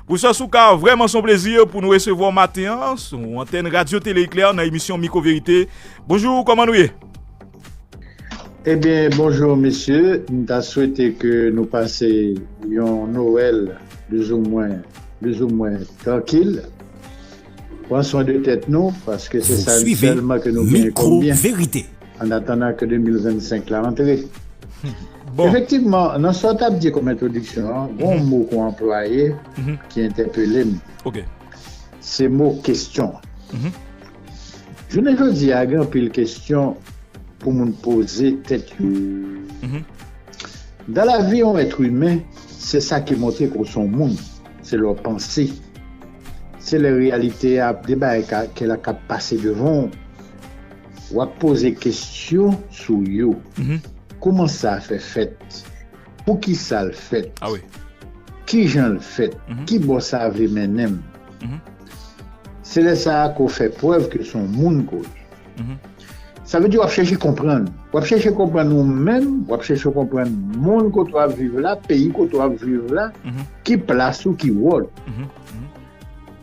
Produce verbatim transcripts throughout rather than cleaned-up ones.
Pwofesè Soukar, vrèman se yon plezi pou nou resevwa w maten an sou antèn Radyo Tele Eklè nan emisyon Mikwo Verite. Bonjou, kòman nou ye? Ebyen, bonjou mesye, m ta swete ke nou pase yon Nwèl plizoumwen plizoumwen trankil. Pran swen de tèt nou, paske se sa sèlman ke nou genyen kòm byen. An atandan ke de mil vennsenk la antre. Bon. Efektivman, nan sa w t ap di kòm entwodiksyon an, gon mo ke w anplwaye ki entèpele m. Se mo kesyon. Jounen jodi a, gen anpil kesyon pou moun poze tèt yo. Dans la vie yon èt imen, se sa ki montre ke w se yon moun. Se lè w panse. Se lè reyalite a, de bagay ke l ap pase devan w. W ap poze kesyon sou yo. Kouman sa fè fèt? Poukisa l fèt? Kijan l fèt? Kibò sa vle mennen m? Se lè sa a ke w fè prèv ke se yon moun ke w ye. Sa vle di w ap chèche konprann. W ap chèche konprann ou menm, w ap chèche konprann moun kote w ap viv la, peyi kote w ap viv la, ki plas ou, ki wòl ou.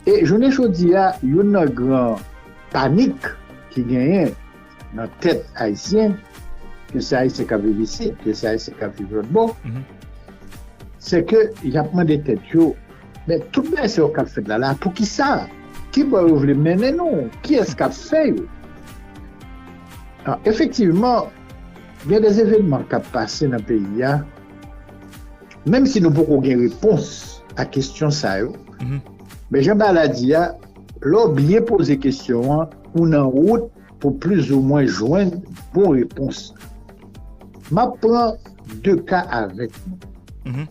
E jounen jodi a, youn nan gran panik ki genyen nan tèt Ayisyen, ke se Ayisyen k ap viv isit, ke se Ayisyen k ap viv lòt bò, se ke y ap mande tèt yo, men tout bagay sa yo k ap fèt la, la, poukisa? Kibò yo vle mennen nou? Kiyès k ap fè yo? Efektivman, gen de evènman k ap pase nan peyi a, menm si nou poko gen repons a kesyon sa yo, men jan bagay la di a, lè w byen poze kesyon an, ou nan wout pou plizoumwen jwenn bon repons. M ap pran de ka avèk nou.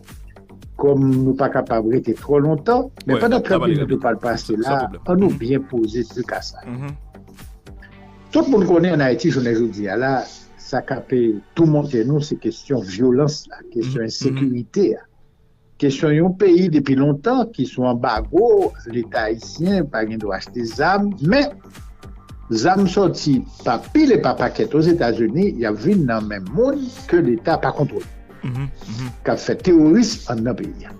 Kòm nou pa kapab rete twò lontan, men pandan trant minit nou pral pase la, ann nou byen poze de ka sa yo. Tout moun konnen ann Ayiti, jounen jodi a la, sa k ape toumante nou, se kesyon vyolans la, kesyon ensekirite a. Kesyon yon peyi depi lontan ki sou anbago, Leta ayisyen pa gen dwa achte zam, men zam sòti pa pil e pa pakèt Ozetazini, y ap vin nan men moun ke Leta pa kontwole, k ap fè teworis anndan peyi a.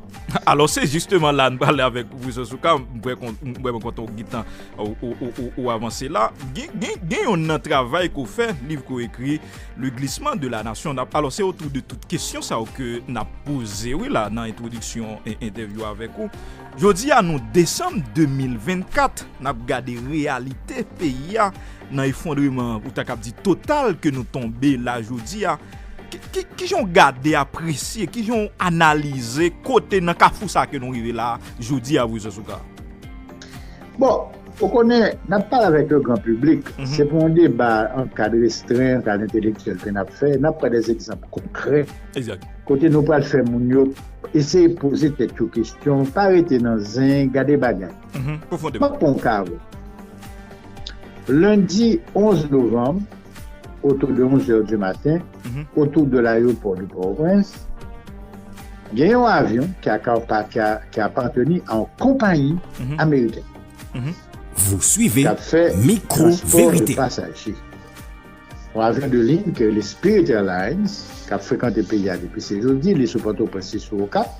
Alò, se jisteman la n prale avèk ou, Pwofesè Soukar. M vrèman kontan ou gentan ou, ou, ou, ou, ou avanse la. Gen, gen, gen yonn nan travay ke w fè, liv ke w ekri, Le Glissement de la Nation. Alò, se otou de tout kesyon sa yo ke n ap poze, wi, la, nan entwodiksyon entèvyou avèk ou. Jodi a, nou desanm de mil vennkat, n ap gade reyalite peyi a nan efondreman, ou ta kab di total, ke nou tonbe la jodi a. Ki, ki, kijan w gade, apresye, kijan w analize kote nan kafou sa ke nou rive la jodi a, Pwofesè Soukar? Bon, ou konnen, n ap pale avèk le grand public. Se pa yon deba an kad restren, an kad entelektyèl ke n ap fè. N ap pran de egzanp konkrè. Kote nou pral fè moun yo eseye poze tèt yo kesyon, pa rete nan zen, gade bagay. M ap pran yon ka avè w. Lendi onz novanm, autour de onze heures du matin, autour de l'aéroport de Port-au-Prince, gen yon avyon ki a, ki a, ki a, ki apateni a yon konpayi ameriken. Vous suivez Micro Vérité. Yon avyon de liy ki rele Spirit Airlines, k ap frekante peyi a depi se jodi, li sou Pòtoprens, li sou Okap.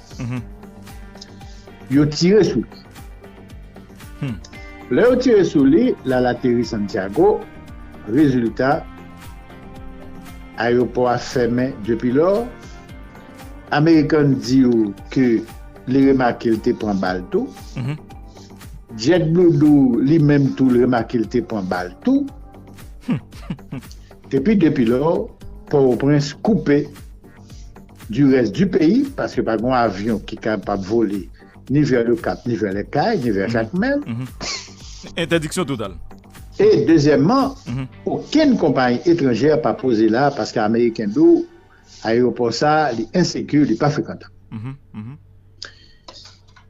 Yo tire sou li. Lè yo tire sou li, l al ateri Santiago, rezilta, ayewopò a fèmen depi lò. American di w ke li remake l te pran bal tou. JetBlue di w li menm tou, li remake l te pran bal tou. Epi depi lò, Pòtoprens koupe du reste du pays, paske pa gen yon avyon ki kapab vole ni vè Okap, ni vè Lèkay, ni vè Jakmèl. Entèdiksyon total. E dezyèmman, okenn konpayi etranjè pa poze la, paske ameriken di w ayewopò sa a, li enseki, li pa frekantab.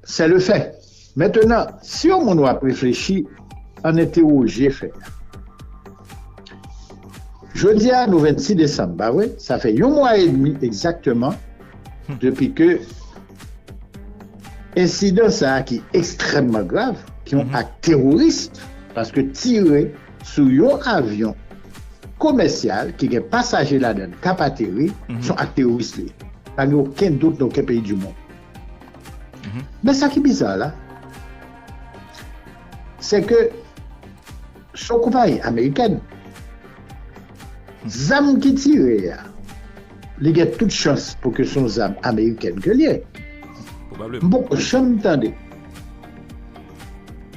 C'est le fait. Mentenan, si yon moun w ap reflechi, ann entewoje fè a. Jodi a, nou vennsis desanm, pa vre? Sa fè yon mwa edmi egzakteman depi ke ensidan sa a ki ekstrèmman grav, ki yon ak teworis, paske tire sou yon avyon komèsyal ki gen pasaje ladan l k ap ateri, se yon ak teworis li ye. Pa gen okenn dout nan okenn peyi di mond. Men sa ki biza la, se ke se yon konpayi amerikèn. Zam ki tire a, li gen tout chans pou ke se yon zam amerikèn ke l ye. M poko janm tande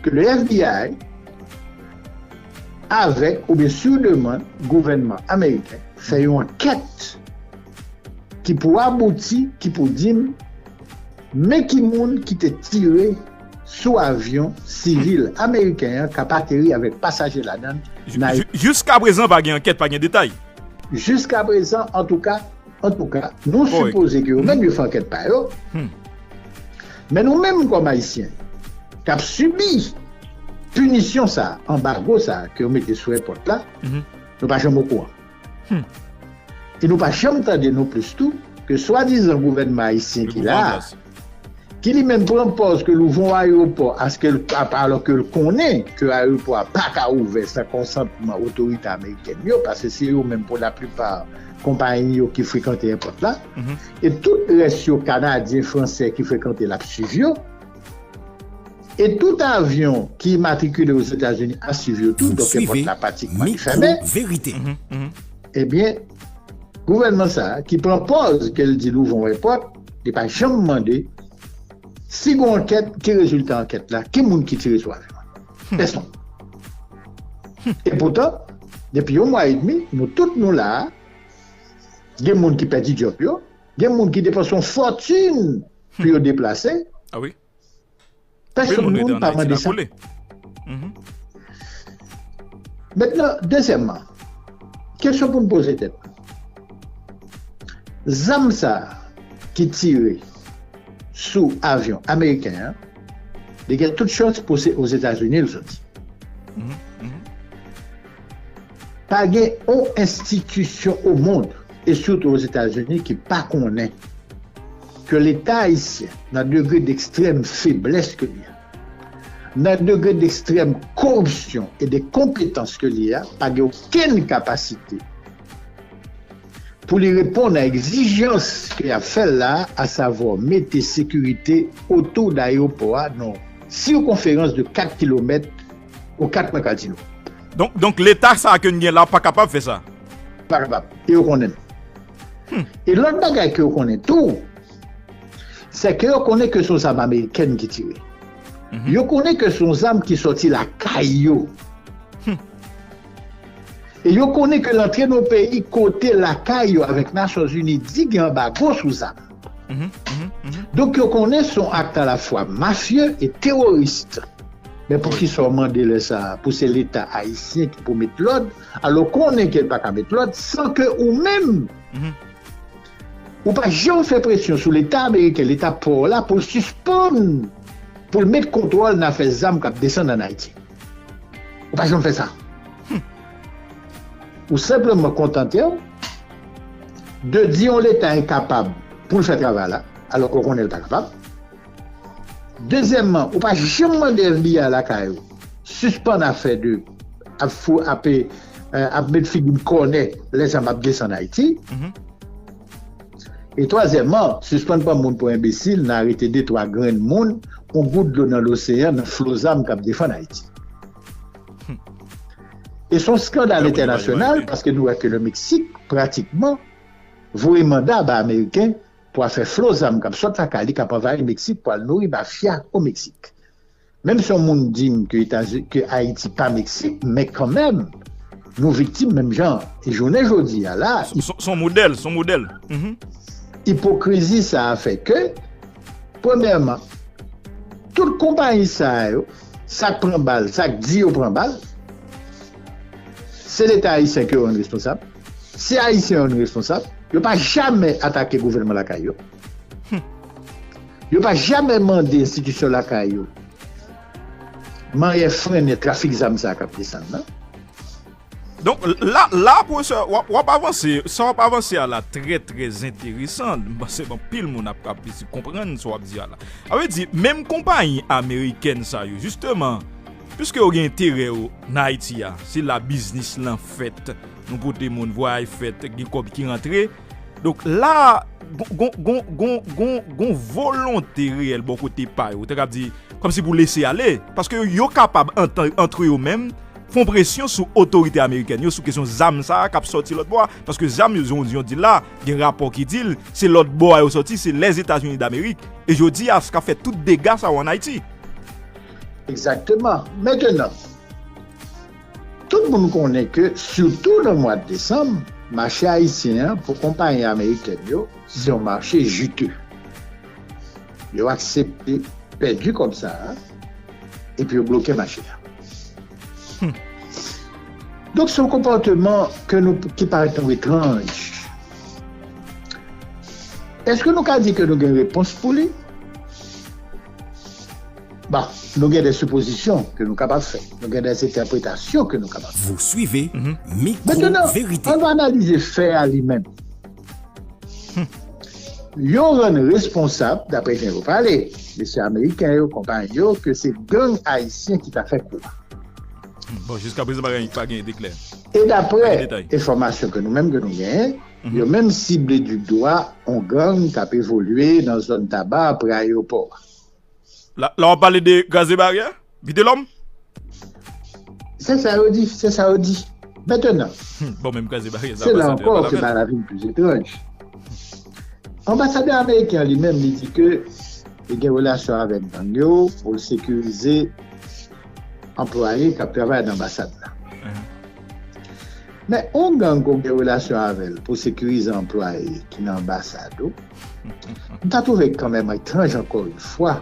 ke le F B I, avèk oubyen sou demann gouvènman ameriken, fè yon ankèt ki pou abouti, ki pou di m men ki moun ki te tire sou avyon sivil ameriken an k ap ateri avèk pasaje ladan l nan Jiskaprezan, pa gen ankèt, pa gen detay. Jiskaprezan, antouka, antouka, nou sipoze ke yo menm yo fè ankèt pa yo. Men nou menm kòm Ayisyen k ap sibi pinisyon sa, anbago sa ke yo mete sou èpòt la, nou pa janm okouran. E nou pa janm tande non plis tou ke swadizan gouvènman ayisyen ki la a, ki li menm pran pòz ke l ouvè yon ayewopò, aske l, alò ke l konnen ke ayewopò a pa ka ouvè san konsantman otorite amerikèn yo, paske se yo menm pou laplipa konpayi yo ki frekante èpòt la, e tout rès yo, Kanadyen, Fransè ki frekante l ap swiv yo, e tout avyon ki matrikile Ozetazini ap swiv yo tou, donk èpòt la pratikman li fèmen. Ebyen, gouvènman sa a ki pran pòz ke l di l ouvè yon èpòt, li pa janm mande si gen yon ankèt, ki rezilta ankèt la, ki moun ki tire sou avyon an. Pèsonn. Epoutan, depi yon mwa edmi, nou tout nou la a, gen moun ki pèdi djòb yo, gen moun ki depanse yon fòtin pou yo deplase. Pèsonn moun pa mande sa. Mentnan, dezyèmman, kesyon pou n poze tèt nou. Zam sa a ki tire sou avyon ameriken an, li gen tout chans pou se Ozetazini l soti. Pa gen yon enstitisyon o mond, e sitou Ozetazini, ki pa konnen ke Leta ayisyen, nan degre dekstrèm feblès ke li ye, nan degre dekstrèm koripsyon e de konpetans ke li ye a, pa gen okenn kapasite pou li reponn a egzijans ke y ap fè l la a, asavwa mete sekirite otou d ayewopò a nan yon sikonferans de kat kilomèt ou kat mwen ka di nou. Donk, donk Leta sa a ke n gen la a pa kapab fè sa? Pa kapab. E yo konnen l. E lòt bagay ke yo konnen tou, se ke yo konnen ke se yon zam amerikèn ki tire. Yo konnen ke se yon zam ki sòti lakay yo. E yo konnen ke l antre nan yon peyi kote lakay yo avèk Nasyonzini di gen anbago sou zam. Donk yo konnen se yon ak alafwa mafye e teworis. Men poukisa w mande lè sa a pou se Leta ayisyen ki pou met lòd, alò w konnen ke l pa ka met lòd san ke ou menm, ou pa janm fè presyon sou Leta ameriken, Leta pa w la, pou l sispann, pou l met kontwòl nan afè zam k ap desann ann Ayiti? Ou pa janm fè sa. Ou senpleman kontante w de di yon Leta enkapab pou l fè travay la, alò ke w konnen l pa kapab. Dezyèmman, ou pa janm mande F B I lakay ou sispann afè de ap fou, ap, eh, ap met figi l kònè lè zam ap desann Ayiti. E twazyèmman, sispann pran moun pou enbesil nan arete de twa grenn moun, yon gout dlo nan loseyan, nan flo zam k ap defann Ayiti. E se yon skandal entènasyonal, paske nou wè ke le Meksik, pratikman, voye manda ba Ameriken pou al fè flo zam k ap sot lakay li, k ap anvayi Meksik, pou al nouri mafya o Meksik. Menm si yon moun di m ke Etazi-, ke Ayiti pa Meksik, men kanmenm, nou viktim menm jan. E jounen jodi a la, se, se, se yon modèl, se yon modèl. Ipokrizi sa a fè ke, premyèman, tout konpayi sa yo, sa k pran bal, sa k di yo pran bal, se Leta ayisyen ke yo rann responsab. Se Ayisyen yo rann responsab. Yo pa jamè atake gouvènman lakay yo. Yo pa jamè mande enstitisyon lakay yo manyè frennen trafik zam sa a k ap desann nan. Donk, la, la, pwofesè, w ap, w ap avanse, sa w ap avanse a la, trè, trè enteresan. M panse anpil moun ap, ap konprann sa w ap di a la. Sa vle di, menm konpayi amerikèn sa yo, jisteman, piske yo gen enterè yo nan Ayiti a, se la biznis lan fèt, nou pote moun, vwayaj fèt, gen kòb ki rantre, Donk la, gon, gon, gon, gon, gon, gon volonte reyèl bò kote pa yo, te kab di, kòmsi pou lese ale, paske yo, yo kapab antan, antre yo menm, fè yon presyon sou otorite amerikèn yo sou kesyon zam sa a k ap sòti lòt bò a, paske zam yo, jan w di la, gen rapò ki di l, se lòt bò a yo sòti, se Lèzetazini Damerik, e jodi a, sa k ap fè tout dega sa yo ann Ayiti. Egzakteman. Mentenan, tout moun konnen ke, sitou nan mwa desanm, mache ayisyen an, pou konpayi amerikèn yo, se yon mache jite. Yo aksepte pèdi kòb sa a, epi yo bloke mache a. Donk, se yon konpòteman ke nou, ki parèt nou etranj. Èske nou ka di ke nou gen repons pou li? Bon, nou gen de sipozisyon ke nou kapab fè. Nou gen de entèpretasyon ke nou kapab fè. Vous suivez Micro Vérité. Mentenan, ann analize fè a li menm. Yo rann responsab, daprè jan yo pale, mesye ameriken yo, konpayi yo, ke se gang ayisyen ki ta fè kou a. Bon, jiskaprezan, pa gen, pa gen deklè. E daprè enfòmasyon ke nou menm ke nou genyen, yo menm sible du doigt yon gang k ap evolye nan zòn Taba, pre ayewopò a. La, la w ap pale de kraze baryè? Vitelòm? Se sa yo di, se sa yo di. Mentenan, Bon, menm kraze baryè sa se la ankò ke bagay la vin plis etranj. Anbasadè ameriken an li menm, li di ke li gen relasyon avèk gang yo pou l sekirize anplwaye k ap travay nan anbasad la. Men yon gang ke w gen relasyon avè l pou sekirize anplwaye ki nan anbasad ou, m ta twouve kanmenm etranj ankò yon fwa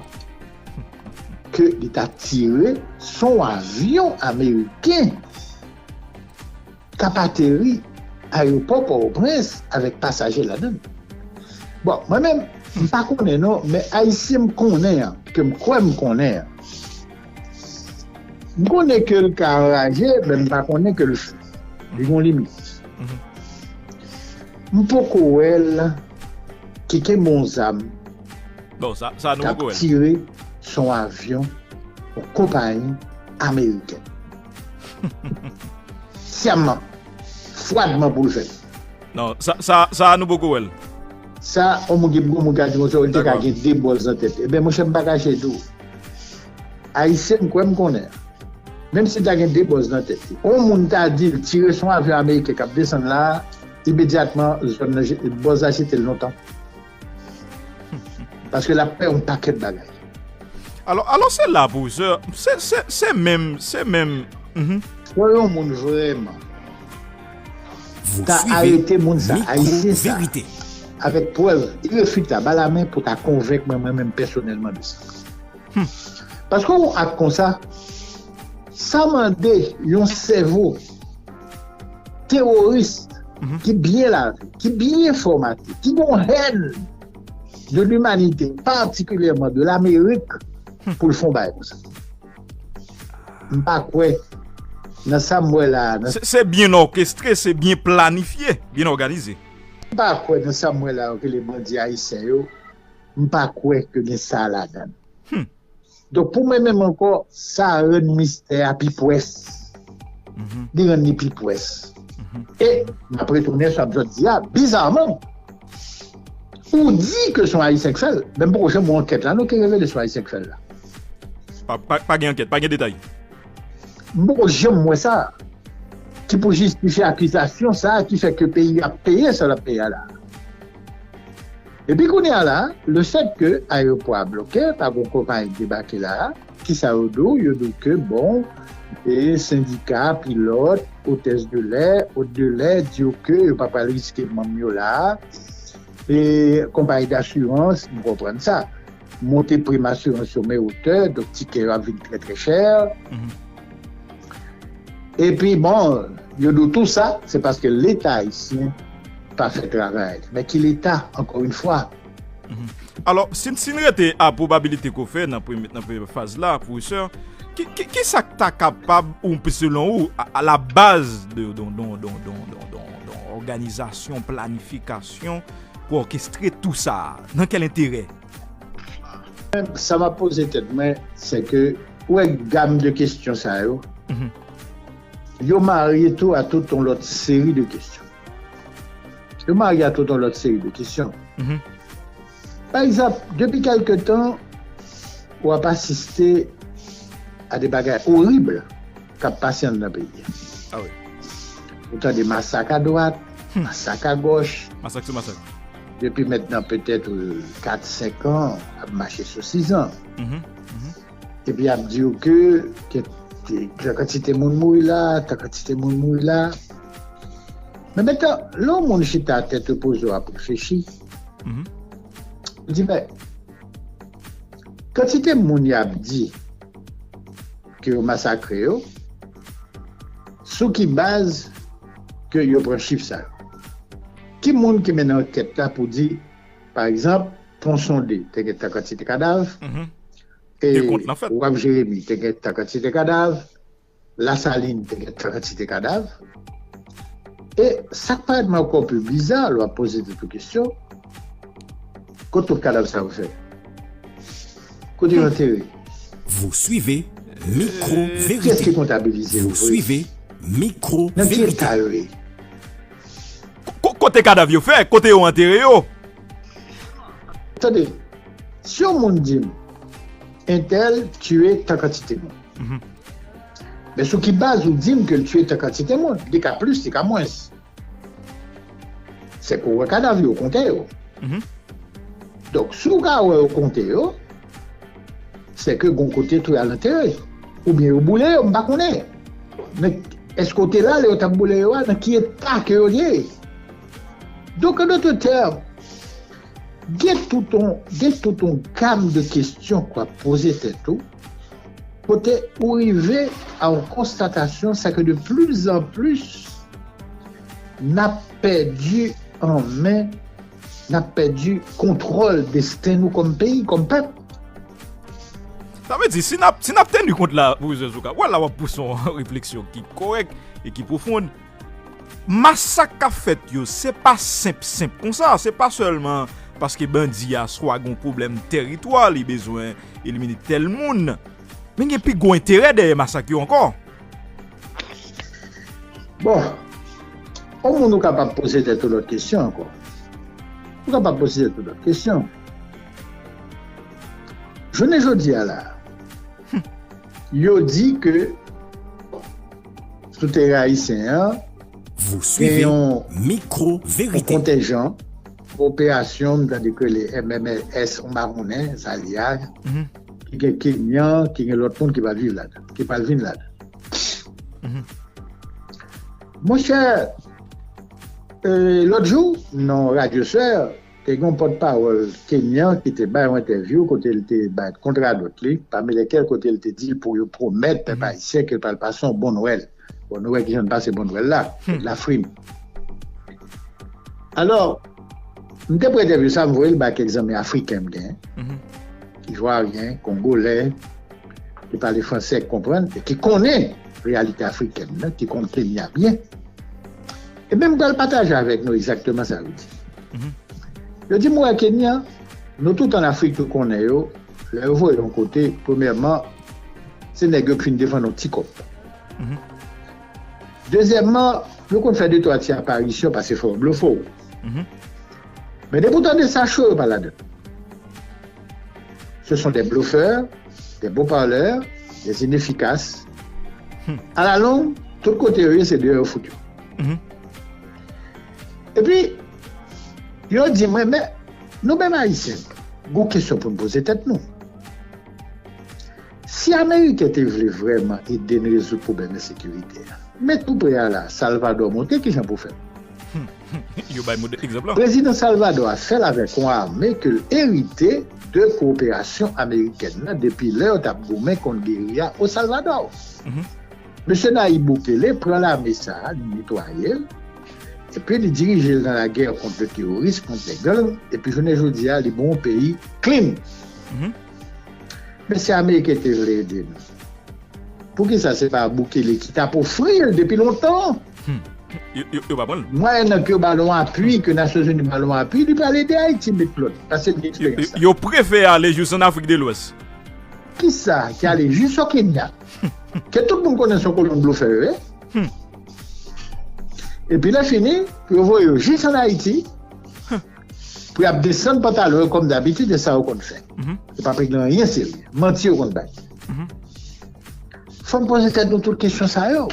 ke li ta tire sou yon avyon ameriken k ap ateri ayewopò Pòtoprens avèk pasaje ladan l. Bon, mwen menm, m pa konnen non, men Ayisyen m konnen an, ke m kwè m konnen an, m konnen ke l ka anraje, men m pa konnen ke l fou. Li gen yon limit. M poko wè l ki kenbe yon zam k ap tire sou yon avyon yon konpayi amerikèn. Sèman, fwadman pou l fè l. Non, sa, sa, sa a nou poko wè l. Sa, yon moun ki, yon moun ka di konsa, li te ka gen de bòz nan tèt li. Ebyen, monchè, m pa kache di w. Ayisyen, m kwè m konnen. Menm si l ta gen de bòz nan tèt li. Yon moun ta di l tire sou yon avyon ameriken k ap desann la, imedyatman, zòn nan, bòz la jete l lontan. Paske l ap pè yon pakèt bagay. Alò, alò se la, pwofesè, se, se, se menm, se menm. Mhm. Fò yon moun vrèman ta arete moun sa, ayisyen sa, avèk prèv irefitab alamen pou ta konvenk mwen, mwen menm pèsonèlman de sa. Paske yon ak konsa, sa mande yon sèvo teworis ki byen lave, ki byen fòmate, ki gen yon hèn de limanite, patikilyèman de Lamerik, pou l fè yon bagay konsa. M pa kwè nan sa m wè la a. Se byen òkestre, se byen planifye, byen òganize. M pa kwè nan sa m wè la a, yo rele bandi ayisyen yo. M pa kwè ke gen sa ladan l. Donk, pou mwen menm ankò, sa rann mistè a pi pwès. Li rann li pi pwès. E m ap retounen sou sa m sot di a, bizarman, ou di ke se yon Ayisyen k fè l, men m poko janm wè ankèt la non ki revele se yon Ayisyen k fè l la. Pa, pa, pa gen ankèt, pa gen detay. M poko janm wè sa ki pou jistifye akizasyon sa a ki fè ke peyi a ap peye sa l ap peye a la. Epi kounye a la, le fèt ke ayewopò a bloke, pa gen konpayi k debake la, kisa yo di w? Yo di w ke, bon, e sendika, pilòt, otès de lè, hôte de l'air, di w ke yo pa pral riske manm yo la. E konpayi dasirans, m konprann sa. Monte prim asirans yo, men otè, donk tikè yo ap vin trè, trè chè. Epi, bon, yo di w tou sa, se paske Leta ayisyen pa fè travay li. Men ki Leta, ankò yon fwa? Alò, si, si n rete a pwobabilite ke w fè nan premye, nan premye faz la, pwofesè, ki, ki, ki sa k ta kapab, ou selon ou, a, a la baz de, de, de, de, de, de, de òganizasyon, planifikasyon pou òkestre tou sa a? Nan kèl enterè? Sa m ap poze tèt mwen, se ke, ou wè gam de kesyon sa yo, yo marye tou a tout yon lòt seri de kesyon. Yo marye ak tout yon lòt seri de kesyon. Mhm. Pa egzanp, depi kèlke tan, w ap asiste a de bagay orib k ap pase anndan peyi a. Ah wi. Ou tande masak adwat, hmm, masak agòch. Masak sou masak. Depi mentnan petèt, euh, kat, senk an, ap mache sou sizan. Mhm, mhm. Epi ap di w ke, ke, ke tan kantite moun mouri la, tan kantite moun mouri la. Men mentnan, lè yon moun chita tèt repoze w ap reflechi, mhm, ou di, men, kantite moun y ap di ke yo masakre yo, sou ki baz ke yo pran chif sa yo? Ki moun ki mennen ankèt la pou di, pa egzanp, Pon Sonde te gen tan kantite kadav, mhm, e Waf Jeremi te gen tan kantite kadav, Lasalin te gen tan kantite kadav. E sa k parèt mwen ankò pi biza, lè w ap poze tèt ou kesyon, kote tout kadav sa yo fè? Kote yo antere? Vous suivez Micro Vérité. Kiyès ki kontabilize yo vre? Vous suivez Micro Vérité. Nan ki eta yo ye? Ko-, kote kadav yo fè? Kote yo antere yo? Tande, si yon moun di m, entèl tiye tan kantite moun. Mhm. Men sou ki baz ou di m ke l tiye tan kantite moun? Li ka plis, li ka mwens. Se ke w wè kadav yo, w konte yo. Mhm. Donk, si w ka wè yo konte yo, se ke gon kote tou y al antere. Oubyen yo boule yo, m pa konnen. Men èske w te la lè yo t ap boule yo a? Nan ki eta ke yo ye? Donk, an dòt tèm, gen tout yon, gen tout yon gam de kesyon k w ap poze tèt ou, kote ou rive a yon konstatasyon, se ke de plus en plus, n ap pèdi an men, n ap pèdi kontwòl desten nou kòm peyi, kòm pèp. Sa vle di, si n ap, si n ap teni kont la, Pwofesè Souka, w wè la w ap pouse yon refleksyon ki kòrèk e ki pwofon. Masak k ap fèt yo, se pa senp, senp konsa. Se pa sèlman paske bandi a swa gen yon pwoblèm tèritwa, li bezwen elimine tèl moun. Men gen pi gwo enterè dèyè masak yo ankò. Bon, yon moun ou kapab poze tèt ou lòt kesyon ankò. Ou kapab poze tèt ou lòt kesyon. Jounen jodi a la, hmm, yo di ke sou teren ayisyen an, vous suivez Micro Vérité, yon kontenjan operasyon, m tande ke le M M S, m pa konnen sa li a, mhm, ki gen Kenyan, ki gen lòt moun ki pral viv ladan, ki pral vin ladan. Mhm. Monchè, euh, lòt jou, nan Radyo Sè, te gen yon pòtpawòl kenyan ki te bay yon entèvyou kote l te bay kont radòt li, pami lèkèl kote l te di l pou yo pwomèt pèp, mhm, ayisyen ke l pral pase yon bon Nwèl. Bon, nou wè kijan l pase bon Nwèl la, hmm, lafrim. Alò, m te pran entèvyou sa, m voye l bay kèk zanmi afriken m gen, mhm, ivwaryen, kongolè, ki pale fransè, ki konprann, e ki konnen reyalite afrikèn nan, ki konn Kenya byen. E men m pral pataje avèk nou egzakteman sa yo di. Mhm. Yo di m, wè Kenya, nou tout an Afrik nou konnen yo, lè yo voye yon kote, premyèman, se nèg yo k fin defann yon ti kòb. Mhm. Dezyèmman, yo konn fè de twa ti aparisyon paske fò yo blofe w. Mhm. Men depi w tande sa cho, yo pa ladan. Ce sont des bluffeurs, des beaux parleurs, des inefficaces. Hmm. À la longue, tout kote yo ye, se deyò yo fout yo. Mhm. Epi, yo di mwen, men nou menm Ayisyen, gon kesyon pou n poze tèt nou. Si Ameriken te vle vrèman ede n rezoud pwoblèm ensekirite a, men tou pre a la, Salvador montre kijan pou fè l. Yo bay modèl egzanp lan. Prezidan Salvador a fè l avèk yon ame ke l erite de kowoperasyon amerikèn nan depi lè yo t ap goumen kont geriya o Salvador. Mhm. Mesye Nayib Bukele pran lame sa a, li netwaye l, epi li dirije l nan lagè kont le teworis, kont lè gang, epi jounen jodi a, li bon yon peyi clean. Mhm. Men si Ameriken te vle ede nou, poukisa se pa Bukele ki t ap ofri l depi lontan? Hmm. Yo, yo, yo pa pran l. Mwayennan ke yo ba l yon apui, ke Nasyonzini ba l yon apui, li pral ede Ayiti met lòd, paske l gen eksperyans la. Yo, yo prefere ale jis an Afrik de Lwès. Kisa ki ale jis o Kenya? Ke tout moun konnen se yon kolonn blofè yo ye. Hmm. Epi lè fini, pou yo voye yo jis ann Ayiti, pou y ap desann pantalon yo kòm dabitid, e sa yo konn fè. Yo p ap regle anyen serye. Manti yo konn bay. Fò n poze tèt nou tout kesyon sa yo.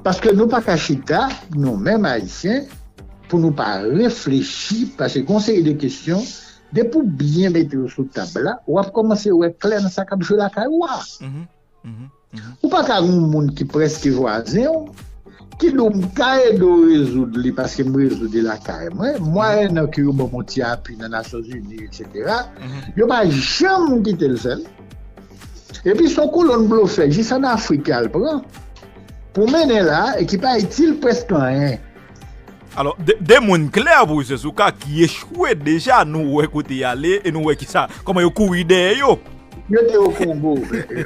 Paske nou pa ka chita, nou menm Ayisyen, pou nou pa reflechi, paske gon seri de kesyon, depi w byen mete yo sou tab la, w ap kòmanse wè klè nan sa k ap jwe lakay ou a. Ou pa ka gen yon moun ki prèske vwazen w, ki di w, "M ka ede w rezoud li paske m rezoud li lakay mwen." Mwayennan ke yo ban m yon ti apui nan Nasyonzini, etsetera, yo pa janm kite l sèl. Epi se yon kolonn blofè jis ann Afrik y al pran pou mennen la e ki pa itil prèske anyen. Alò, de, de moun klè, pwofesè Souka, ki echwe deja, nou wè kote y ale e nou wè kisa, kòman yo kouri dèyè yo. Yo te o Kongo.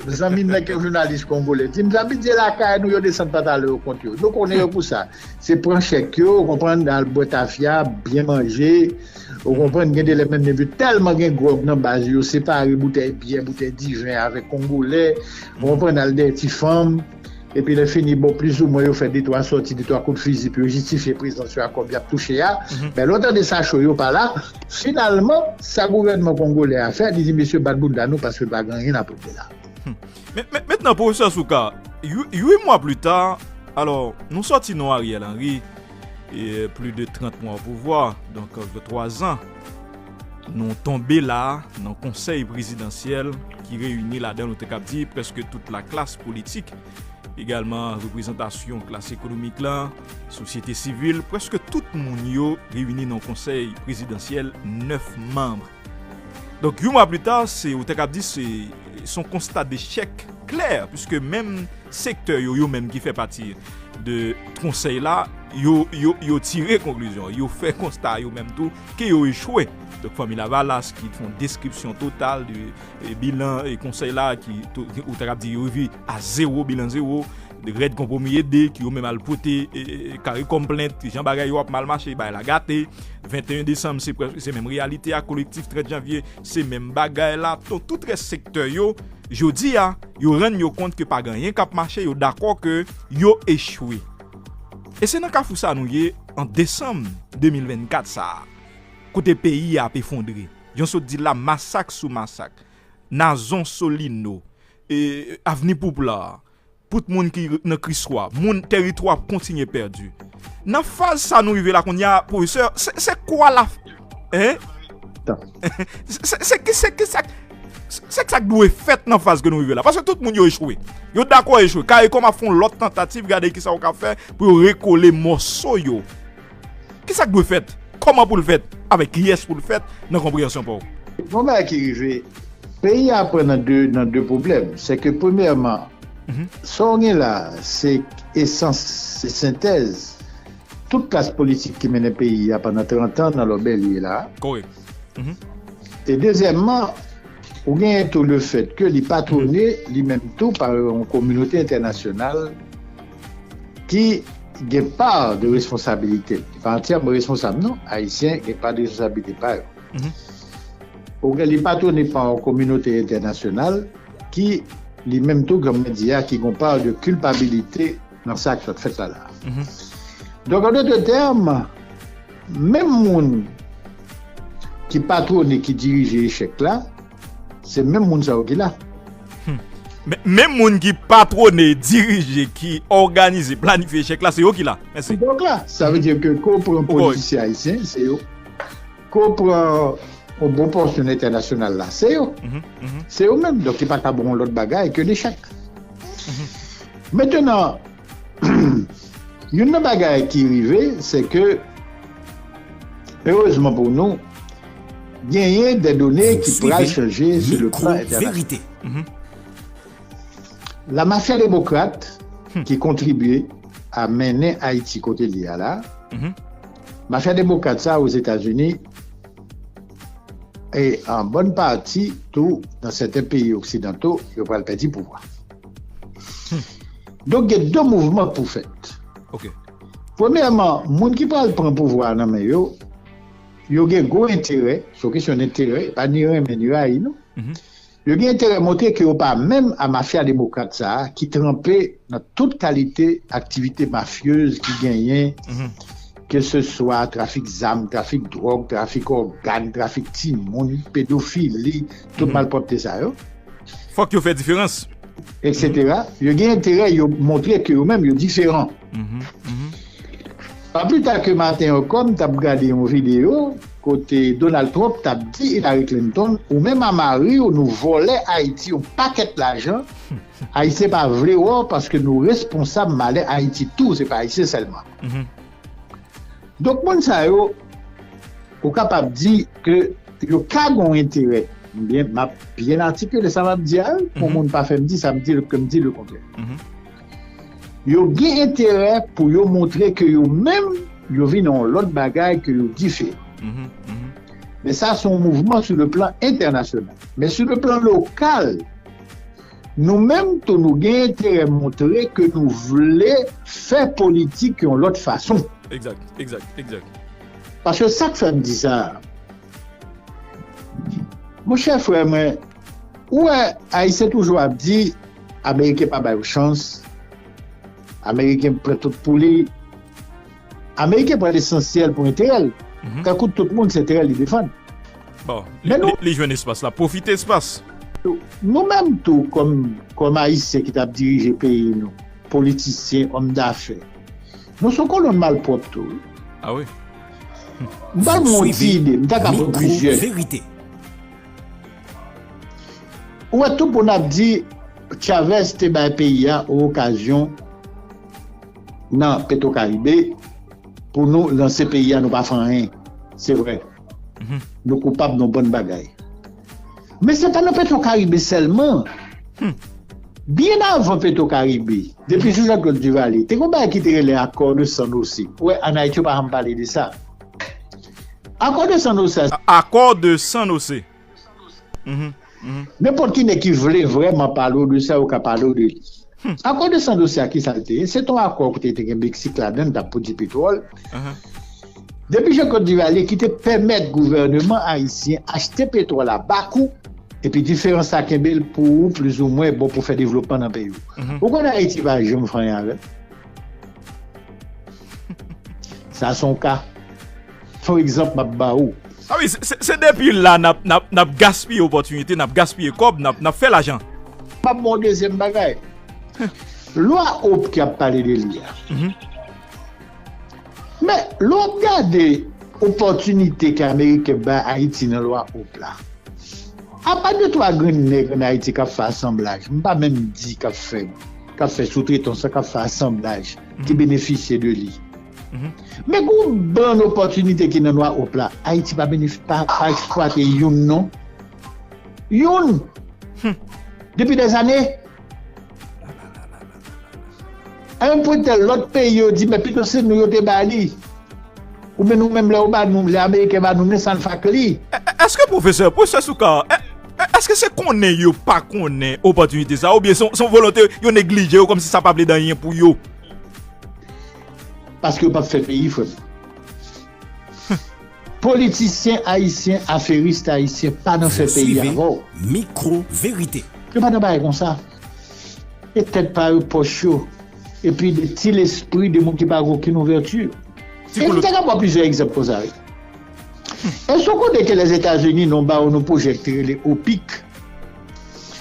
Zanmi m nan ki yon jounalis kongolè di m, "Zanmi, di lakay nou yo desann pantalon yo kont yo." Nou konnen yo pou sa. Se pran chèk yo, ou konprann, al bwè tafya, byen manje, ou konprann, gen de lè menm depi tèlman gen gwòg nan baz yo, separe boutèy byè, boutèy diven avèk kongolè, ou konprann, al dèyè ti fanm. Epi lè fini, bon, plizoumwen yo fè de twa sòti, de twa kout fizi pou yo jistifye prezans yo a kòb y ap touche a. Men lè w tande sa cho yo pa la, finalman, sa gouvènman kongolè a fè, li di, "Mesye, bat bounda nou paske n pa gen anyen n ap regle la." Men, men, mentnan, pwofesè Souka, ui mwa pli ta, alò, nou sòti non Ariel Henry, e plis de trant mwa o pouvwa, donk, vennntwa zan, nou tonbe la nan konsèy prezidansyèl ki reyini ladan, nou te kab di, prèske tout laklas politik, egalman reprezantasyon klas ekonomik la, sosyete sivil, prèske tout moun yo reyini nan konsèy prezidansyèl nèf manm. Donk, yon mwa pli ta, se, ou te kab di, se, se yon konsta dechèk klè, piske menm sektè yo, yo menm ki fè pati de konsèy la, yo, yo, yo tire konklizyon, yo fè konsta yo menm tou, ke yo echwe. Donk, Fanmi Lavalas ki fè yon deskripsyon total de e, bilan e konsèy la, ki, ou te kab di, yo rive a zewo, bilan zewo, rèd konpwomi ede, ki yo menm al pote e, e, kare kòm plent, jan bagay yo ap mal mache, bagay la gate. Venteyen desanm, se prèske, se menm reyalite a, kolektif trant janvye, se menm bagay la. Donk, tout rès sektè yo, jodi a, yo rann yo kont ke pa gen anyen k ap mache, yo dakò ke yo echwe. E se nan kafou sa nou ye an desanm de mil vennkat sa a, kote peyi a ap efondre. Jan sot di la, masak sou masak, Nazon, Solino, e, Avni Poupla, tout moun ki nan Kriswa, moun, tèritwa ap kontinye pèdi. Nan faz sa nou rive la kounye a, pwofesè, se, se kwa la, hein? Se, se, se ki, se ki sa, se, se ki sa k dwe fèt nan faz ke nou rive la. Paske tout moun yo echwe. Yo dakò echwe. Karikom ap fè yon lòt tantativ, gade kisa yo ka fè pou yo rekole mòso yo. Kisa k dwe fèt? Kòman pou l fèt? Avèk kiyès pou l fèt? Nan konpreyansyon pa w. Gon bagay ki rive. Peyi a pran nan de, nan de pwoblèm. Se ke premyèman, sa w gen la, se esans, se sentèz tout klas politik ki mennen peyi a pandan trant an nan lòbèl li ye la. Kòrèk. E dezyèmman, ou genyen tou lefèt ke li patwone li menm tou pa yon kominote entènasyonal ki gen pa de responsabilite. Li pa antyèman responsab non, Ayisyen gen pa de responsabilite pa yo. Ou gen li patwone pa yon kominote entènasyonal ki li menm tou, granmèt di a, ki gon pa de kilpabilite nan sa k sot fèt la la. Donk, an dotre tèm, menm moun ki patwone, ki dirije echèk la, se menm moun sa yo ki la. Men, menm moun ki patwone, dirije, ki òganize, planifye echèk la, se yo ki la. Mèsi. Donk la, sa vle di ke ke w pran politisyen ayisyen, se yo. Ke w pran yon bon pòsyon entènasyonal la, se yo. Se yo menm. Donk, li pa ka bon yon lòt bagay ke lechèk. Mentnan, youn nan bagay ki rive, se ke, erezman pou nou, genyen de done ki pral chanje sou le plan entènasyonal. La mafya demokrat ki kontribye a mennen Ayiti kote li a la, mafya demokrat sa Ozetazini e an bòn pati tou nan sèten peyi oksidanto, yo pral pèdi pouvwa. Donk, gen de mouvman pou fèt. Premyèman, moun ki pral pran pouvwa a nan men yo, yo gen gwo enterè, se yon kesyon denterè, e pa ni renmen ni rayi, non. Yo gen enterè montre ke yo pa menm a mafya demokrat sa a ki tranpe nan tout kalite aktivite mafyez ki genyen, ke se swa trafik zam, trafik dwòg, trafik ògàn, trafik timoun, pedofili, tout malpwòpte sa yo, Fòk yo fè diferans. etsetera. Yo gen enterè yo montre ke yo menm yo diferan. Pa pli ta ke maten ankò, m t ap gade yon videyo kote Donald Trump t ap di Hillary Clinton, ou menm a mari w, nou vòlè Ayiti yon pakèt lajan. Ayisyen pa vle wè w paske nou responsab malè Ayiti tou, se pa Ayisyen sèlman. Donk, moun sa yo, ou kapab di ke yo ka gen yon enterè. Byen, m ap byen atikile sa m ap di a, pou moun pa fè m di sa m di, ke m di lekontrè. Yo gen enterè pou yo montre ke yo menm, yo vin yon lòt bagay, ke yo diferan. Men sa se yon mouvman sou le plan entènasyonal. Men sou le plan lokal, nou menm tou, nou gen enterè montre ke nou vle fè politik yon lòt fason. Egzak, egzak, egzak. Paske sa k fè m di sa, monchè frè mwen, ou wè, Ayisyen toujou ap di, Ameriken pa ba yo chans, Ameriken pran tout pou li. Ameriken pran lesansyèl pou enterè l. Tankou tout moun, se enterè l li defann. Bon, li, li, li jwenn espas la. Pwofite espas. Nou menm tou, kòm, kòm Ayisyen ki t ap dirije peyi nou, politisyen, òm dafè, nou se yon kolonn malpwòp tou, wi. Ah wi. M ba nou yon ti ide, m ta ka pran plizyè. Ou wè, tout moun ap di Chavez te bay peyi a yon okazyon nan Petwokaribe pou nou lanse peyi a, nou pa fè anyen. Se vre. Nou koupab nan bann bagay. Men se pa nan Petwokaribe sèlman. Byen avan Petwokaribe, depi sou Jean-Claude Duvalier, te gen yon bagay ki te rele Accord de San José. Ou wè, ann Ayiti, yo pa janm pale de sa. Accord de San José. Accord de San José. Nenpòt ki nèg ki vle vrèman pale w de sa, yo ka pale w de li. Accord de San José a, ki sa l te ye? Se t on akò kote te gen Meksik ladan l, t ap pwodui petwòl. Depi Jean-Claude Duvalier ki te pèmèt gouvèneman ayisyen achte petwòl a ba kou, epi diferans sa kenbe l pou ou plizoumwen bon pou fè devlopman nan peyi w. Ou konn Ayiti pa janm fè anyen avè l. Sa se yon ka. Se yon egzanp m ap ba ou. Ah wi, se, se depi la n ap, n ap, n ap gaspiye opòtinite, n ap gaspiye kòb, n ap, n ap fè lajan. M ap ba w dezyèm bagay. Lwa Op ki ap pale de li a. Men, lè w ap gade opòtinite ke Ameriken bay Ayiti nan Lwa Op la, apa de twa grenn nèg ann Ayiti k ap fè asanblaj, m pa menm di k ap fè, k ap fè soutretans la, k ap fè asanblaj, ki benefisye de li. Men gen yon bann opòtinite ki nan Lwa Op la, Ayiti pa benef-, pa, pa eksplwate youn non. Youn. Depi dèzane. A yon pwen tèl, lòt peyi yo di, men pito se nou yo te ba li. Oubyen nou menm, lè yo ba nou, lè Ameriken ba nou, men sa n fè ak li. Èske pwofesè, pwofesè Soukar, èske se konnen yo pa konnen opòtinite sa, oubyen se yon, se yon volonte yo neglije yo, kòmsi sa pa vle di anyen pou yo? Paske yo p ap fè peyi, frè m. Politisyen ayisyen, aferis ayisyen pa nan fè peyi avè w. Mikro verite. Yo pa nan bagay konsa. E tèt pa yo, pòch yo. Epi de ti lespri de moun ki pa gen okenn ouvèti. E m te ka ba w plizyè egzanp konsa, wi. Èske w konnen ke Lèzetazini, nou ba yo yon pwojè ki te rele OPIC?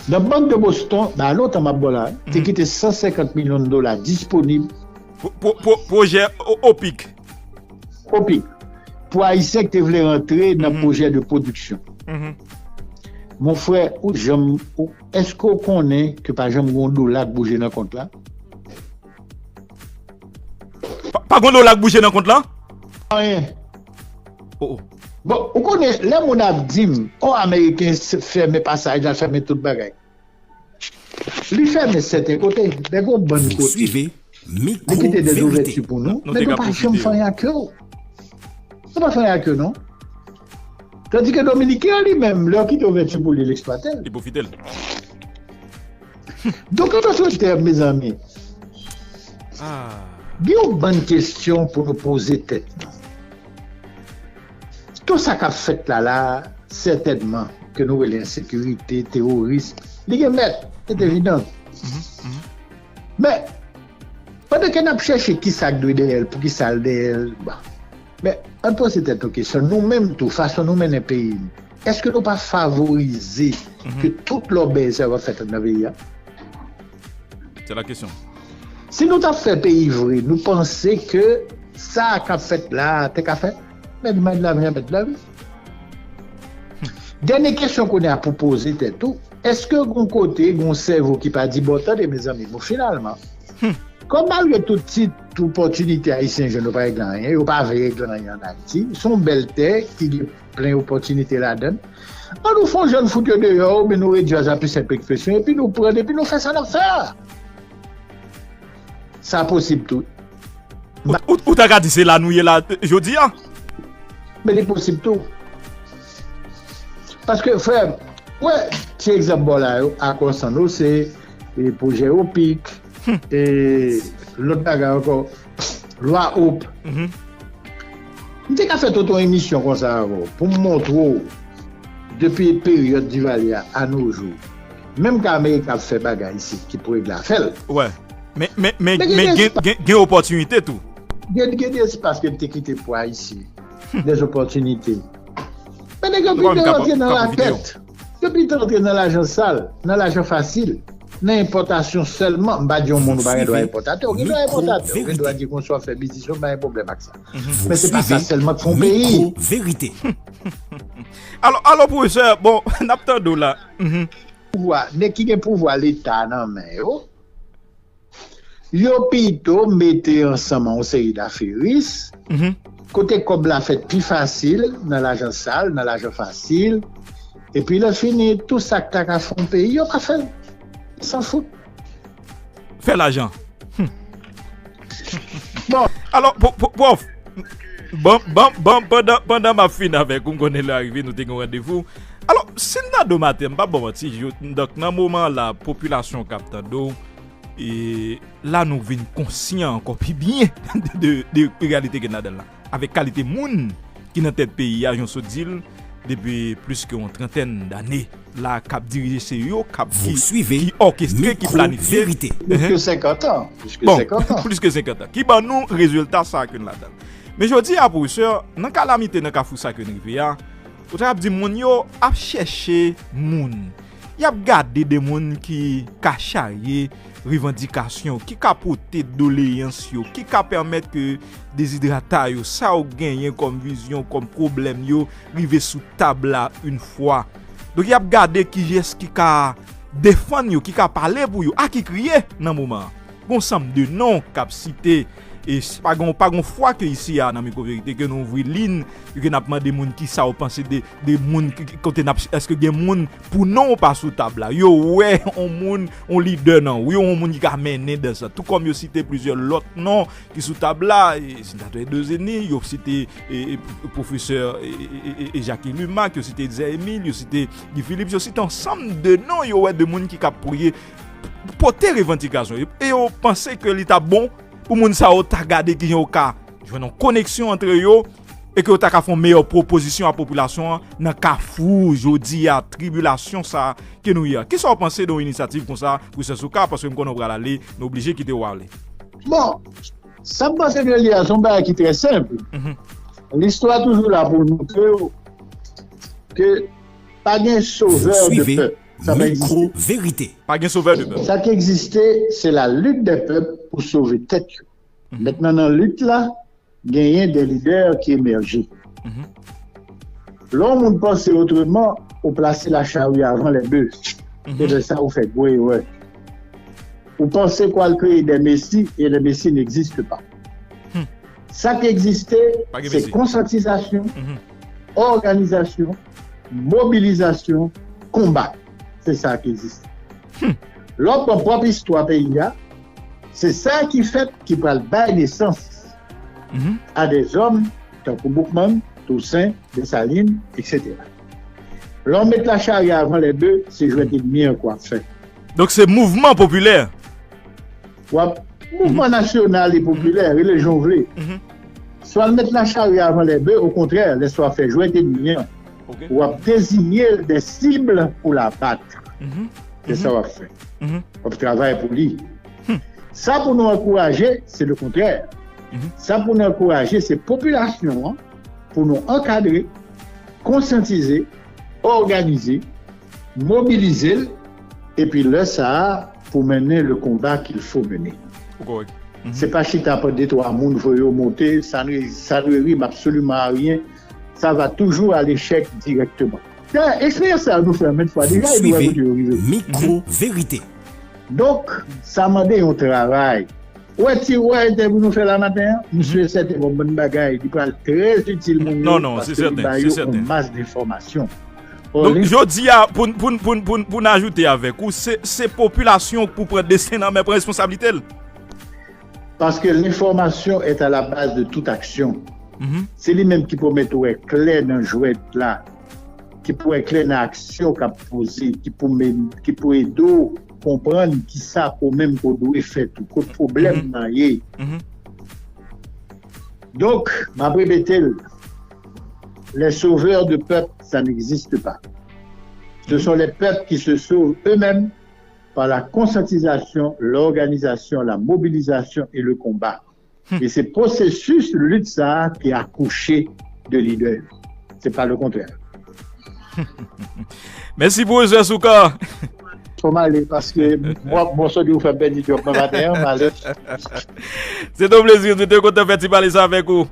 Nan Bank de Boston, ba lontan m ap ba w la, te kite san senkant milyon dola disponib. Pwojè OPIC. OPIC. Pou Ayisyen ki te vle rantre nan pwojè de pwodiksyon. Mon frè, ou janm, ou, èske w konnen ke pa janm gen yon dola k bouje nan kont la? Pa, pa gen yon dola k bouje nan kont la? Anyen. Oh, oh. Bon, ou konnen, lè moun ap di m, o, Ameriken fèmen pasaj la, fèmen tout bagay. Li fèmen sèten kote, men gen yon bann kote. Li kite de zouvèti pou nou, men nou pa janm fè anyen ak yo. Nou pa fè anyen ak yo, non. Tandike Dominiken an li menm, lè yo kite ouvèti pou li, l eksplwate l. Li pwofite l. Donk, an dòt tèm, mezanmi, gen yon bann kesyon pou nou poze tèt nou. Tout sa k ap fèt la la, sètènman, ke nou rele ensekirite, teworism, li gen mèt, se evidan. Men, pandan ke n ap chèche kisa k dwe dèyè l, poukisa l dèyè l, bon. Men, ann poze tèt nou kesyon, nou menm tou, fason nou mennen peyi n, èske nou pa favorize ke tout lòbèy sa yo ap fèt nan peyi a? Se la kesyon. Si nou t ap fè peyi vre, nou panse ke sa k ap fèt la a te ka fèt? Mèt Madlav, Mèt Lavi. Dènye kesyon kounye a pou poze tèt ou, èske gon kote, gon sèvo ki pa di bon tande mezanmi, bon finalman, kòm malgre tout ti opòtinite Ayisyen jwenn yo pa regle anyen, yo pa vle regle anyen ann Ayiti, se yon bèl tè ki gen plen opòtinite ladan l. An nou fè yon jèn fout yo deyò, oubyen nou redui a sa pi senp ekspresyon, epi nou pran l, epi nou fè sa n ap fè a. Sa posib tou. Ou ta ka di se la nou ye la jodi a. Men li posib tou. Paske, frè m, wè, ti egzanp ba w la yo, akò san nou, se e, pwojè opik, e, lòt bagay ankò, lwa op. M te ka fè tout yon emisyon konsa avè w, pou m montre w, depi peryòd Divalye a, a no jou, menm ka Amerik ap fè bagay isit ki pou regle afè l. Wè. Men, men, men, men gen, gen, gen opòtinite tou. Gen, gen de espas ke m te kite pou Ayisyen. De opòtinite. Men nèg yo pito rantre nan rakèt. Yo pito rantre nan lajan sal, nan lajan fasil, nan enpòtasyon sèlman. M pa di yon moun ou pa gen dwa enpòtatè, ou gen dwa enpòtatè, ou gen dwa di konsa w ap fè biznis ou, m pa gen pwoblèm ak sa. Men se pa sa sèlman k fè yon peyi. Verite. Alò, alò, pwofesè, bon, n ap tande w la. Pouvwa, nèg ki gen pouvwa Leta nan men yo, yo pito mete ansanm yon seri dafèris, kote kòb la fèt pi fasil, nan lajan sal, nan lajan fasil, epi lè fini, tout sa k ta ka fè yon peyi, yo ka fè l. San fout. Fè lajan. Bon. Alò, pwof, bon, bon, bon, pandan, pandan m ap fin avèk ou, m konnen lè a rive, nou te gen randevou. Alò, si n tande w maten, m p ap ba w manti, donk nan moman la, popilasyon k ap tande w, e la nou vin konsyan ankò pi byen de, de reyalite gen ladan l la. Avèk kalite moun ki nan tèt peyi a, jan w sot di l, depi plis ke yon trantèn dane la, k ap dirije, se yo k ap, ki, ki òkestre, ki planifye. Plis ke senkant an. Plis ke senkant an. Plis ke senkant an. Ki ban nou rezilta sa ke n ladan l. Men jodi a, pwofesè, nan kalamite, nan kafou sa ke n rive a, ou ta ap di moun yo ap chèche moun. Y ap gade de moun ki ka charye revandikasyon, ki ka pote doleyans yo, ki ka pèmèt ke dezidrata yo, sa yo genyen kòm vizyon, kòm pwoblèm yo, rive sou tab la yon fwa. Donk, y ap gade kiyès ki ka defann yo, ki ka pale pou yo, a ki kriye nan moman an. Gon sanm de non k ap site, e pa gon, pa gon fwa ke isi a nan Mikwo Verite ke nou ouvri liy, ke n ap mande moun kisa yo panse de, de moun, kote n ap, èske gen moun pou non w pa sou tab la. Yo wè yon moun, yon lidè nan ou, yo wè yon moun ki ka mennen dans la. Tou kòm yo site plizyè lòt non ki sou tab la, e, senatè Dozeni, yo site e, e, pwofesè e, e, e, e Jacques Lumac, yo site Dizè Emile, yo site Guy Philippe, yo site ansanm de non yo wè de moun ki ka pote revandikasyon yo. E yo panse ke li ta bon pou moun sa yo ta gade kijan yo ka jwenn yon koneksyon antre yo e ke yo ta ka fè yon meyè pwopozisyon a popilasyon an nan kafou jodi a, tribilasyon sa ke nou ye a. Kisa w panse de yon inisyativ konsa, pwofesè Soukar, paske m konnen w pral ale, nou oblije kite w ale. Bon, sa m panse de li a, se yon bagay ki trè senp. Listwa toujou la pou l montre w ke pa gen sovè de pèp. Sa pa egziste. Verite. Pa gen sovè de pèp. Sa ki egziste, se la lit de pèp pou sove tèt yo. Mentnan nan lit la, genyen de lidè ki emèje. Lè yon moun panse otreman, ou plase la charrue avant les bœufs. Se de sa ou fè gwo erè. Ou panse kwa l kreye de mesi, e de mesi n'existe pa. Sa ki egziste, se konsyantizasyon, òganizasyon, mobilizasyon, konba. Se sa ki egziste. Lè w pran pwòp istwa peyi a, se sa ki fèt ki pral bay nesans a dèzòm tankou Boukman, Tousen, Desalin, etsetera. Lè w met la charrue avant les bœufs, se jwèt ènmi an ke w ap fè. Donk se mouvman popilè. W ap, mouvman nasyonal e popilè, rele l jan w vle. Swa l met la charrue avant les bœufs, okontrè, lè sa w ap fè jwèt ènmi an. W ap deziye de sib pou l abat. Se sa w ap fè. W ap travay pou li. Sa pou nou ankouraje, se le kontrè. Sa pou nou ankouraje, se popilasyon an, pou nou ankadre, konsyantize, òganize, mobilize l, epi lè sa a, pou mennen le konba qu'il faut mener. Se pa chita pran de twa moun, voye yo monte, ça ne, ça ne rime absolument à rien, ça va toujours à l'échec directement. Dayè, eksperyans sa yo nou fè anpil fwa deja, e nou wè kote yo rive. Mikwo Verite. Donk, sa mande yon travay. Ou wè ti, ou wè entèvyou nou fè la maten an, m swete sèten yon bann bagay, li pral trè itil moun yo, paske li ba yo yon mas enfòmasyon. Donk, jodi a, pou, pou, pou, pou, pou n ajoute avèk ou, se, se popilasyon pou pran desten nan men, pran responsablite l. Paske l'information est à la base de toute action. Se li menm ki pou mete w klè nan jwèt la, ki pou wè klè nan aksyon k ap poze, ki pou men, ki pou ede w konprann kisa ou menm ou dwe fè tou, kot pwoblèm nan ye. Donk, m ap repete l, les sauveurs de peuple, ça n'existe pas. Ce sont les peuples qui se sauvent eux-mêmes par la conscientisation, l'organisation, la mobilisation et le combat. E se pwosesis lit sa a ki akouche de lidè. Se pa le kontrè. Mèsi pwofesè Soukar. Fò m ale paske mwen, mwen sot di ou fè m pèdi djòb mwen maten an, m ale. Se te yon plezi, nou te kontan fè ti pale sa avèk ou.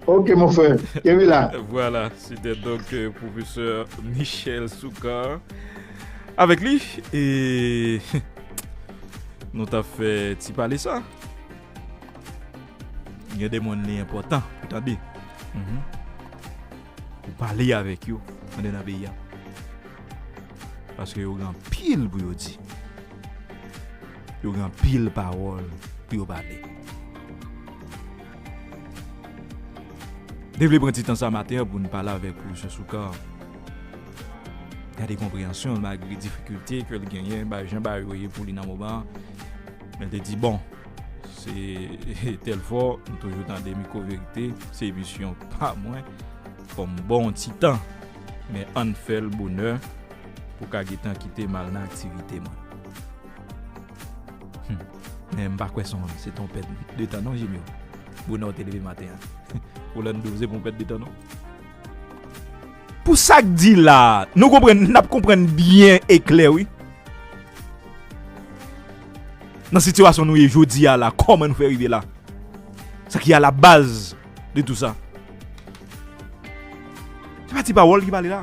Ok, mon frè. Kenbe la. Vwala, se te donk, euh, pwofesè Michel Soukar. Avèk li, e nou t ap fè ti pale sa. Gen de moun li enpòtan pou tande. Mhm. Pou pale avèk yo andedan peyi a. Paske yo gen anpil pou yo di. Yo gen anpil pawòl pou yo pale. Te vle pran ti tan sa maten an pou n pale avèk pwofesè Soukar. Gade konpreyansyon l malgre difikilte ke l genyen, ba jan bagay yo ye pou li nan moman an. Men l te di, bon, se tèl fò, m toujou tande Mikwo Verite, se emisyon pa mwen, fò m ba w yon ti tan, men ann fè l bonè pou w ka gentan kite m al nan aktivite mwen. Hmm. Men m pa kwè se yon, se te yon pèt de tan non, Jimmy. Bonè w te leve maten an. Pou lè n doze pou yon pèt de tan non. Pou sa k di la, nou konprann, n ap konprann byen e klè, wi. Nan sitiyasyon nou ye jodi a la, kòman nou fè rive la? Sa ki a la baz de tou sa. Se pa ti pawòl ki pale la.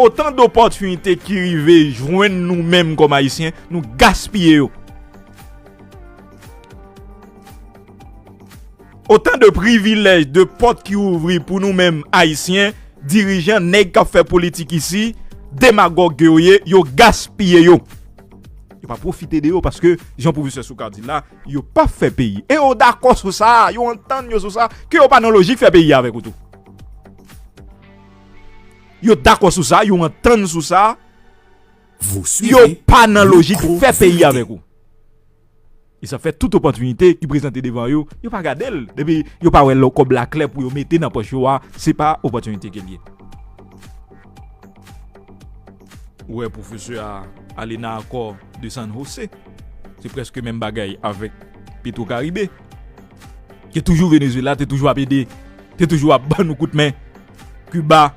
Otan dopòtinite ki rive jwenn nou menm kòm Ayisyen, nou gaspiye yo. Otan de privilèj, de pòt ki ouvri pou nou menm Ayisyen, dirijan, nèg k ap fè politik isi, demagòg ke yo ye, yo gaspiye yo. Yo pa pwofite de yo paske, jan pwofesè Soukar di la, yo p ap fè peyi. E yo dakò sou sa, yo antann yo sou sa, ke yo pa nan lojik fè peyi avèk ou tou. Yo dakò sou sa, yo antann sou sa, yo pa nan lojik fè peyi avèk ou. E sa fè tout opòtinite ki prezante devan yo, yo pa gade l. Depi yo pa wè lò kòb la klè pou yo mete nan pòch yo a, se pa opòtinite ke l ye. Ou wè pwofesè a ale nan akò de San Jose. Se prèske menm bagay avèk Petro Caribe. Te toujou Venezuela, te toujou ap ede, te toujou ap ban nou kout men. Cuba,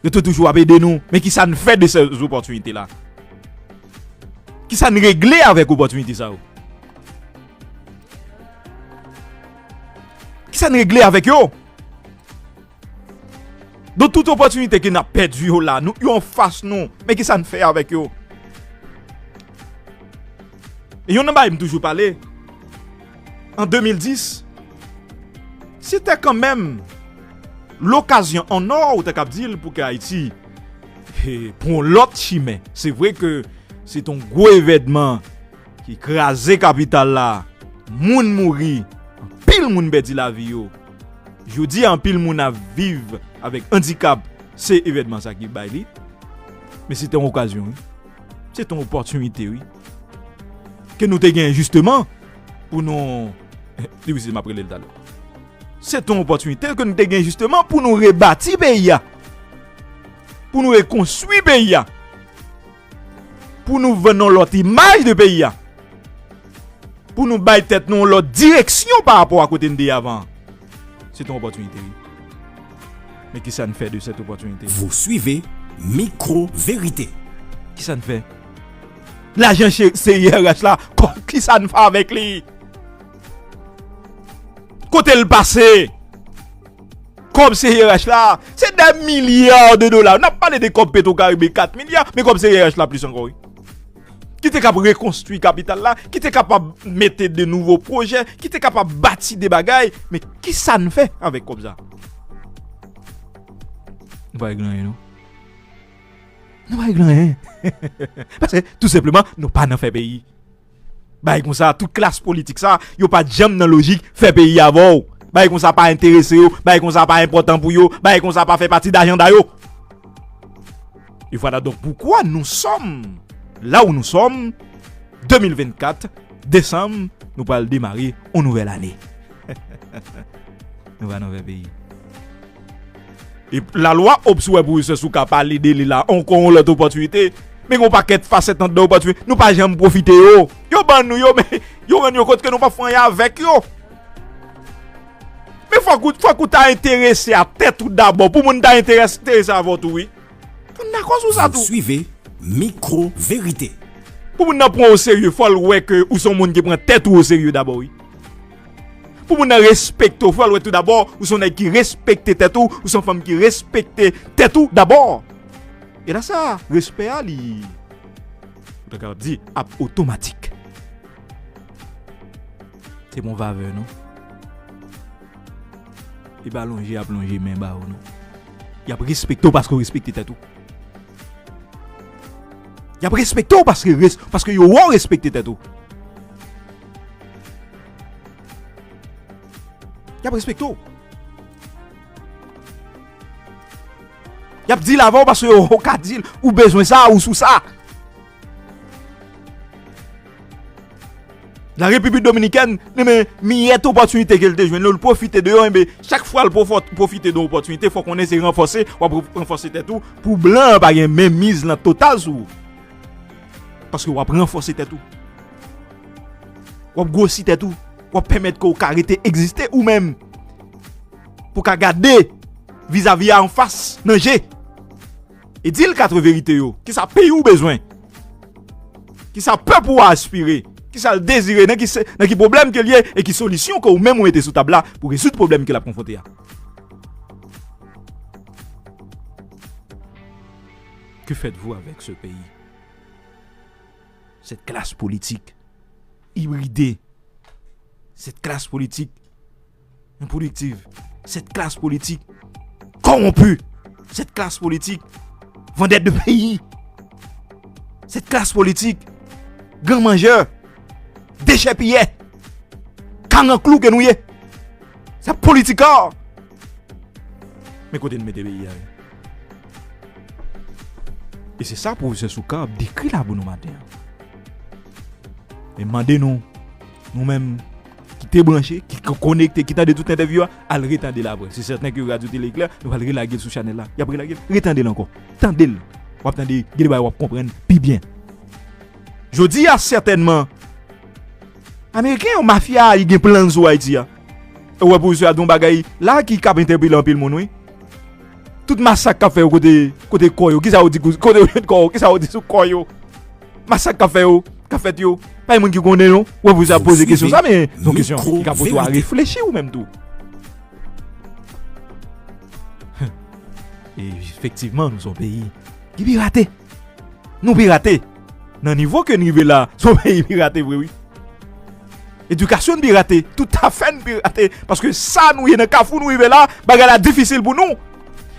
yo te toujou ap ede nou. Men ki sa n fè de sè opòtinite la? Ki sa n regle avèk opòtinite sa yo? Ki sa n regle avèk yo? Donk, tout opòtinite ke n ap pèdi yo la, nou, yo anfas nou, men ki sa n fè avèk yo? E youn nan bagay m toujou pale, an de mil dis, se te kanmenm lokazyon an nò, ou te kab di l, pou ke Ayiti, e, pran yon lòt chimen. Se vre ke se te yon gwo evènman ki kraze kapital la, moun mouri, anpil moun pèdi lavi yo. Jodi a, anpil moun ap viv avèk andikap, se evènman sa ki bay li. Men se te yon okazyon, wi. Se te yon opòtinite, wi. Ke nou te genyen jisteman pou nou, difisil, m ap rele l talè. Se te yon opòtinite ke nou te gen jisteman pou nou rebati peyi a, pou nou rekonstwi peyi a, pou nou vann yon lòt imaj de peyi a, pou nou bay tèt nou yon lòt direksyon pa rapò a kote n te ye avan an. Se te yon opòtinite, wi. Men kisa n fè de cette opportunité? Vous suivez Micro Vérité. Kisa n fè? Lajan C I R H la, kisa n fè avèk li? Kote l pase? Kòb C I R H la, se des milliards de dollars. N ap pale de kòb Petro Caribe, kat milya, men kòb C I R H la plis ankò, wi. Ki te kab rekonstwi kapital la, ki te kapab mete de nouvo pwojè, ki te kapab bati de bagay, men kisa n fè avèk kòb sa? Nou pa regle anyen, non. Nou pa regle anyen. Paske, tou senpleman, nou pa nan fè peyi. Bagay konsa, tout klas politik sa, yo pa t janm nan lojik fè peyi avè w. Bagay konsa pa enterese yo, bagay konsa pa enpòtan pou yo, bagay konsa pa fè pati dajanda yo. Et voilà donc pourquoi nous sommes là où nous sommes, deux mille vingt-quatre, décembre, nou pral demare yon nouvèl ane. Nou pa nan fè peyi. E lalwa Hobbes wè pou Wilson Souka pale de li la, ankò yon lòt opòtinite. Men gen yon pakèt fasèt anndan opòtinite. Nou pa janm pwofite yo. Yo ban nou yo, men yo rann yo kont ke nou p ap fè anyen avèk yo. Men fòk ou, fòk ou ta enterese a tèt ou dabò, pou moun ta enterese, enterese avè w tou, wi. Fò n dakò sou sa tou. Vous suivez Micro Vérité. Pou moun nan pran w oserye, fò l wè ke ou se yon moun ki pran tèt ou oserye dabò, wi. Pou moun nan respekte w, fò l wè tou dabò, ou se yon nèg ki respekte tèt ou, ou se yon fanm ki respekte tèt ou dabò. E la sa, respè a li, ou ta kapab di, ap otomatik. Se bon vavè, non? E pa lonje y ap lonje men ba ou, non. Y ap respekte w paske w respekte tèt ou. Y ap respekte w paske res-, paske yo wè w respekte tèt ou. Y ap respekte w. Y ap deal avè w paske yo wè w ka deal, ou bezwen sa, ou sou sa. La Repiblik Dominikèn, men miyèt opòtinite ke l te jwenn yo, l pwofite de yo, enben, chak fwa l pwofò-, pwofite de yon opòtinite, fò konnen se ranfòse, w ap ranfòse tèt ou, pou blan an pa gen menm miz lan total sou ou. Paske w ap ranfòse tèt ou. W ap gwosi tèt ou. W ap pèmèt ke w ka rete egziste ou menm. Pou w ka gade vizavi a anfas nan je. E di l kat verite yo. Kisa peyi w bezwen? Kisa pèp ou a aspire? Kisa l dezire? Nan ki se-, nan ki pwoblèm ke l ye? E ki solisyon ke ou menm ou mete sou tab la pou rezoud pwoblèm ke l ap konfwonte a? Que faites-vous avec ce pays? Cette classe politique hybridée, cette classe politique improductive, cette classe politique corrompue, cette classe politique vendette de pays, cette classe politique gran manjè, dechèpiyè, karanklou ke nou ye. Se politika. Men kote n mete peyi a ye? E se sa pwofesè Soukar ap dekri la pou nou maten an. E m mande nou, nou menm ki te branche, ki k-, konekte, ki tande tout entèvyou a, al retande l apre. Se sèten ke Radyo Tele Eklè, nou pral relage l sou chanèl la. Y ap relage l, retande l ankò. Tande l. W ap tande, gen de bagay w ap konprann pi byen. Jodi a, sètènman, Ameriken yo, mafya a, li gen plan sou Ayiti a. E w wè pou misye a di yon bagay la ki kab entèpele anpil moun, wi. Tout masak k ap fè yo kote, kote kò yo, kisa yo di, kote yo jwenn kò yo, kisa yo di sou kò yo? Masak k ap fè yo, k ap fèt yo, pa gen moun ki konnen, non. W wè pou misye a poze kesyon sa, men se yon kesyon ki ka pote w a reflechi ou menm tou. E efektivman, nou se yon peyi ki pirate. Nou pirate. Nan nivo ke n rive la, se yon peyi pirate vre, wi. Edikasyon n pirate, tout afè n pirate, paske sa nou ye nan kafou nou rive la, bagay la difisil pou nou.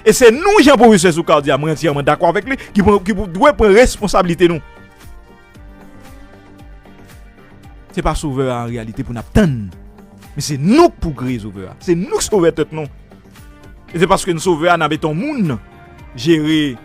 E se nou, jan pwofesè Soukar di a, mwen antyèman dakò avèk li, ki pran, ki pou dwe pran responsablite nou. Se pa sovè a an reyalite pou n ap tann. Men se nou k pou kreye sovè a. Se nou k sovè tèt nou. E se paske n sovè a, n ap mete yon moun jere